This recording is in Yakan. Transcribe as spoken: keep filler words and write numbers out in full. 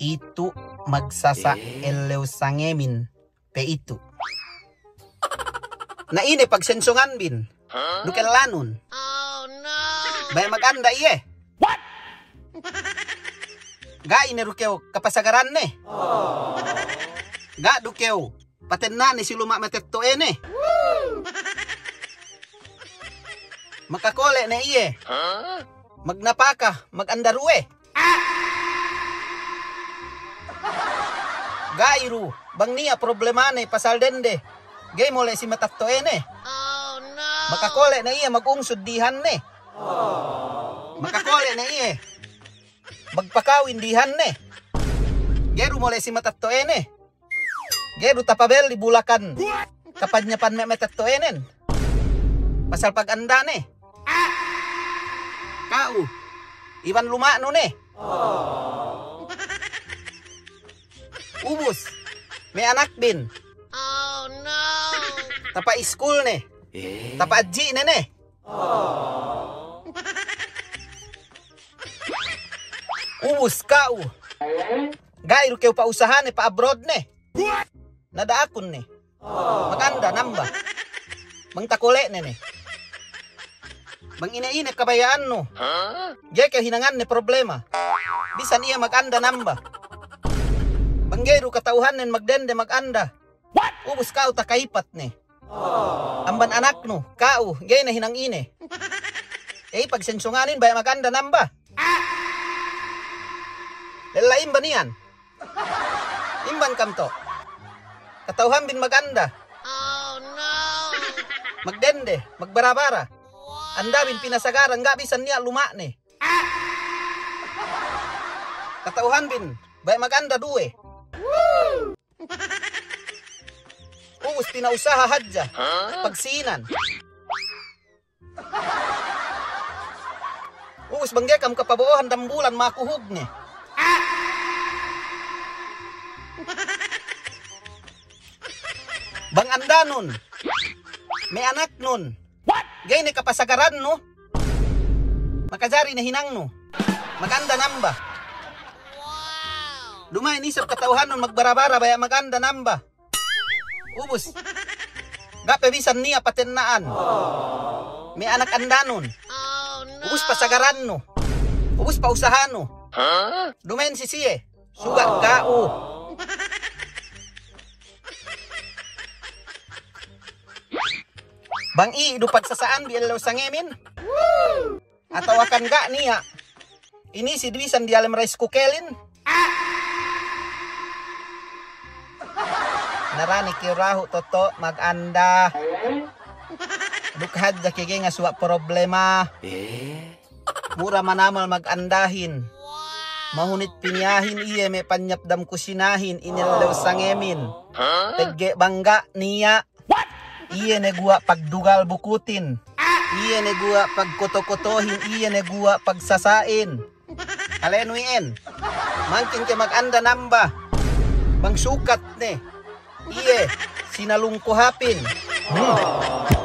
Itu' magsasa' ellew sangemin pe itu'. Na ine pagsensonganbin duk ellanun? Baya' maganda iye. Ga' ine du kew kapasagaranne? Ga' du kew patenna'ne si luma' matetto'ene? Makakole' ne iye magnapaka, maganda duwe. Ga'i du, bang niya' problemane pasal dende ga'i mole' si matetto'ene. Makakole' ne iye magungsud dihanne. Makakole' ne iye magpakawin dihanne. Ga'i du mole' si matetto'ene. Ga'i du tapabelli bulakan kapanyapan me' matetto'enen pasal pagandane. Ka'u, iban luma'nu ne. Ubus me' anakbin tapa'iskulne, tapa'adji'ne ne. Ubus ka'u, ga'i du kew pa'usahane pa'abroadne. Na da'akun ne maganda namba. Bang takole'ne ne, bang ine-ine kabaya'annu, ga'i kew hinanganne problema. Bisan iye maganda namba. Bang ga'i du kata'uhannen magdende maganda. Ubus ka'u taka'ipat ne amban anaknu, ka'u ga'i ne hinang ine. Ey, pagsensonganin baya' maganda namba. Lella imban iyan. Imban kam to'. Kata'uhanbin maganda, magdende, magbara-bara. Andabin pinasagaran, ga' bisan niya' luma'ne. Kata'uhanbin baya' maganda duwe. Ubus pina'usaha hadja pagsinan. Ubus bang ga'i kam kapabo'ohan dambulan makuhugne. Bang andanun me' anaknun, ga'i ne kapasagarannu, makajari ne hinangnu maganda namba. Duma'in isab kata'uhannun magbara-bara baya' maganda namba. Ubus ga' pe bisan niya' patenna'an me' anak andanun. Ubus pasagarannu, ubus pa'usahanu. Duma'in si siye, suga' ka'u. Bang i' du pagsasa'anbi ellew sangemin, atawa kan ga' niya' inisi du bisan diyalem rice cookerin. Narani kew dahu' toto' maganda. Duk hadja ke ga'i ngasuwa' problema. Mura manamal magandahin. Mahunit piniyahin iye me' panyap dam kusinahin inellew sangemin. Pegge' bang ga' niya', iye ne guwa' pagdugal bukutin, iye ne guwa' pagkoto-kotohin, iye ne guwa' pagsasa'in. Alenu iyan, mangkin ke maganda namba bang sukat ne iye sinalungku hapin. Hmm.